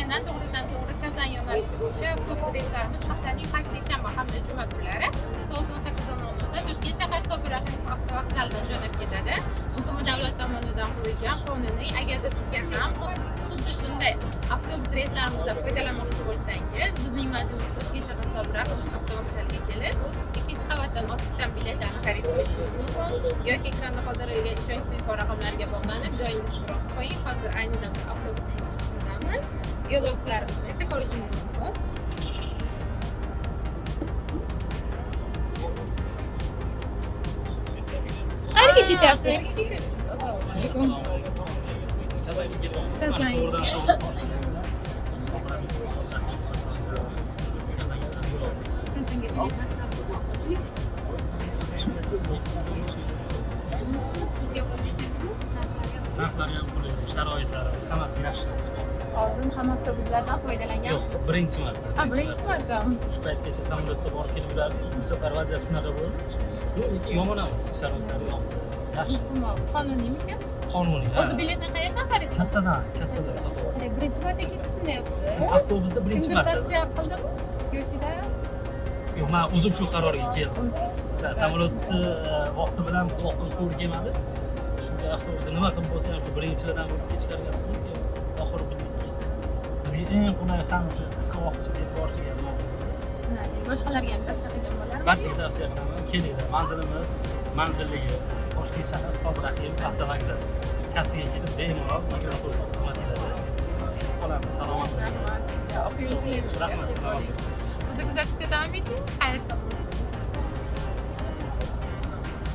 Toshkentdan to'g'ridan to'g'ri Kazan yo'nalishi bo'yicha avtobus reyslarimiz haftaning har seshanba hamda juma kunlari soat 18:00 da Toshkent shahar Sobir Rahimov avtovokzalidan jo'nab ketadi. Muhimi, davlat tomonidan qo'yilgan qonuniy. Agarda sizga ham xuddi shunday avtobus reyslarimizdan foydalanmoqchi bo'lsangiz, bizning manzilimiz Toshkent shahar Sobir Rahimov avtovokzaliga kelib, ikkinchi qavatdan ofisdan biletlarni xarid qilishingiz mumkin yoki ekranda qoldirilgan ishonch telefon raqamlariga bog'lanib, joyingizni biroq qo'ying. Hozir ayni damda avtobusning ichki qismidamiz. Yo'lovchilarimizni esa ko'rishingiz mumkin. Qayerga ketyapsiz? Qayerga ketyapsiz? Assalomu alaykum. Assalomu alaykum. Kazanga kelyapmiz. Kazanga. Mana to'g'ridan Kazanga yo'l oldik. Kazanga bilet narxlari sizga qo'lga. Narxlari ham qulay, sharoitlari hammasi yaxshi. Oldin ham avtobuslardan Yo'q, foydalanganmisiz? birinchi marta. Ha, birinchi marta. Shu paytgacha samolyotda borib kelib yurardik. Bu safar vaziyat shunaqa bo'ldi. Yo'q, lekin yomon emas, sharoitlari yoqdi. Yaxshi, Muhimi, qonuniymikan? qonuniy. O'zi biletni qayerdan xarid qildingiz? Kassadan sotib oldim. Qarang, birinchi marta ketishim deyapsiz. Avtobusda birinchi Kimdir marta. tavsiya qildimi? Yokida Yo'q, men o'zim shu qarorga keldim. o'zi? Samolyotni vaqti bilan biz vaqtimiz to'g'ri kelmadi. Shunga avtobusda nima qilib bo'lsa ham shu birinchilardan bo'lib ketishga harakat qildik. Oxiri bildikki, bizga eng qulay ham shu qisqa vaqt ichida yetib borishlik ham ma'qul. Tushunarli. Boshqalarga ham tavsiya qilgan bo'larmidingiz? Barchaga tavsiya qilaman. Kelinglar. Manzilimiz manzilligi Toshkent shahar Sobir Rahimov avtovokzali. Kassaga kelib bemalol 24 soat xizmat etadi. Kutib qolamiz. Salomat bo'ling. Rahmat sizga. Oq yo'l tilaymiz. Rahmat, Yaxshi salomat. bo'ling. Bizni kuzatishda davom eting. Xayr, salomat.